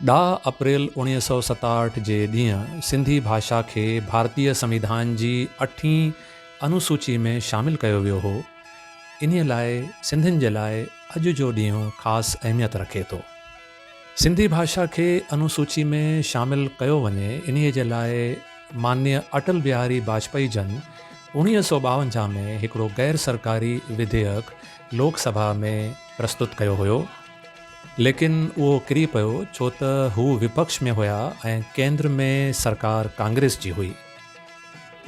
ڏهه اپريل 1967 جي ڏينهن سنڌي ڀاشا کي ڀارتيه سنويڌان جي اٺين انوسوچي ۾ شامل ڪيو ويو هو. انهيء لاء سنڌين جي لاء اڄ جو ڏينهن خاص اهميت رکي ٿو. سنڌي ڀاشا کي انوسوچي ۾ شامل ڪيو وڃي انهيء جي لاء ماننيه اٽل بهاري باجپئي جن 1952 ۾ هڪڙو غير سرڪاري وڌيئڪ لوڪ سڀا ۾ پرستت ڪيو هيو. ليڪن اهو ڪري پيو ڇو ته هو وپڪش ۾ هيا ۽ ڪيندر ۾ سرڪار ڪانگريس جي هئي.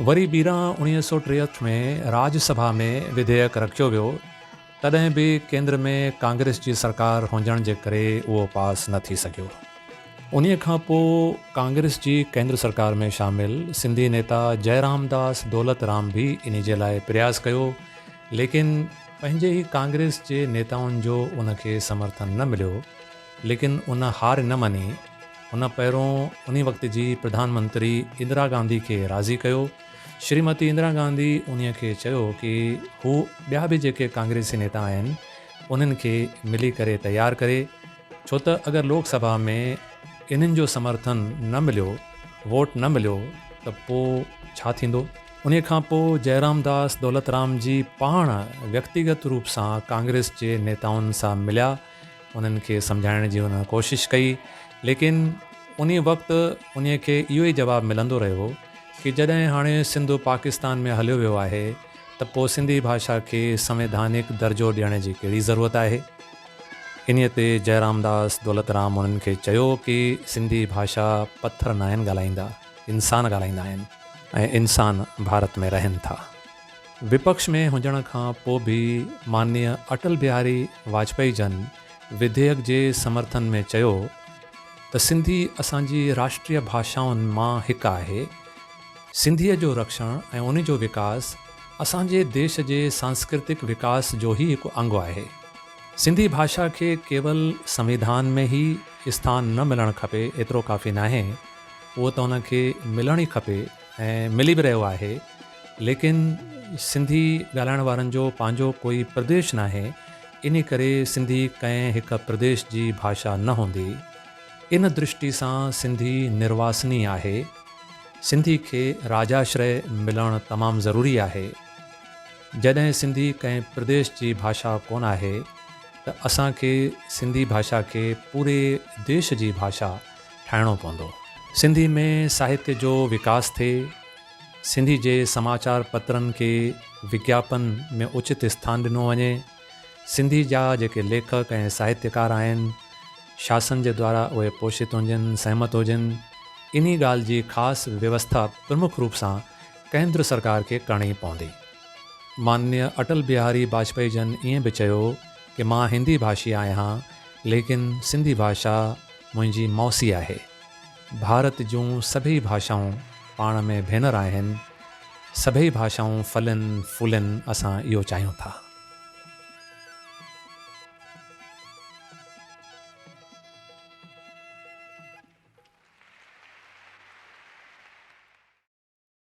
وري ٻيران 1963 ۾ راڄ سڀا ۾ وڌيئڪ رکيو ويو تڏهن به ڪيندر ۾ ڪانگريس جي سرڪار هجڻ جي ڪري اهو پاس نه ٿي سگهيو. انهيء کان پوء ڪانگريس جي ڪيندر سرڪار ۾ شامل سنڌي نيتا جئرامداس دولت رام به انهي جي لاء پرياس ڪيو ليڪن پنهنجي ئي ڪانگريس جي نيتائن جو ان کي سمرٿن نه مليو، ليڪن ان هار نه مڃي. هن پهرون انهي وقت جي پرڌان منتري اندرا گانڌي کي راضي ڪيو. شريمتي اندرا گانڌي انهي کي چيو ڪي هو ٻيا به جيڪي ڪانگريسي نيتا آهن انهن کي ملي ڪري تيار ڪري، ڇو ته اگر لوڪ سڀا ۾ انهن جو سمرٿن نه مليو، ووٽ نه مليو ته پوء ڇا ٿيندو؟ انهيء کان پوء جئرام داس دولت رام جي پاڻ ويڪتيگت روپ سان ڪانگريس جي نيتائن سان مليا، انهن کي سمجهائڻ جي هن ڪوشش ڪئي، ليڪن انهيء وقت انهيء کي اهو ئي جواب ملندو رهيو ڪي جڏهن هاڻي سنڌ پاڪستان ۾ هليو ويو آهي ته پوء سنڌي ڀاشا کي سنويڌانڪ درجو ڏيڻ جي ڪهڙي ضرورت آهي؟ انهيء تي جئرام داس دولت رام انهن کي چيو ڪي سنڌي ڀاشا پٿر ناهن ڳالهائيندا، انسان ڳالهائيندا آهن ۽ انسان ڀارت ۾ رهن ٿا. وپڪش ۾ هجڻ کان پوء به ماننيه اٽل بهاري واجپئي جن وڌيئڪ جي سمرٿن ۾ چيو ته سنڌي اسان جي راشٽريه ڀاشائن مان هڪ آهي، سنڌيء جو رڪشڻ ۽ ان جو وڪاس اسان جي ديش جي سانسڪرتڪ وڪاس جو ئي هڪ انگ آهي. سنڌي ڀاشا کي ڪيول سنويڌان ۾ ئي اسٿان نه ملڻ کپي ايترو ڪافي ناهي، اهو ته ان کي ملڻ ئي کپي ۽ ملي به رهيو آهي، ليڪن سنڌي ڳالهائڻ وارن جو پنهنجو ڪوئي پرديش ناهي، انهي ڪري سنڌي ڪنهن هڪ پرديش جي ڀاشا نه هوندي. ان درشٽي سان سنڌي نرواسني آهي. سنڌي کي راجاشري ملڻ تمام ضروري آهي. جڏهن سنڌي ڪنهن پرديش جي ڀاشا ڪونه آهي ته اسان کي سنڌي ڀاشا کي پوري ديش جي ڀاشا ٺاهڻو پوندو. سنڌي ۾ ساهتيه جو وڪاس ٿئي، سنڌي جي سماچار پترن کي وگياپن ۾ اچت اسٿان ڏنو وڃي، سنڌي جا جيڪي ليکڪ ۽ ساهتيڪار آهن، شاسن جي دوارا اهي پوشت هجن، سهمت هجن، انهي ڳالهه جي خاص ويوسٿا پرمک روپ سان ڪيندر سرڪار کي ڪرڻي پوندي. ماننيه اٽل بهاري باجپئي جن ائين به چيو ڪي مان هندي ڀاشي آهيان ليڪن سنڌي ڀاشا منهنجي موسي آهي. ڀارت جون سڀئي ڀاشائون پاڻ ۾ ڀينر آهن، سڀئي ڀاشائون ڦلن ڦولن اسان اهو چاهيون ٿا.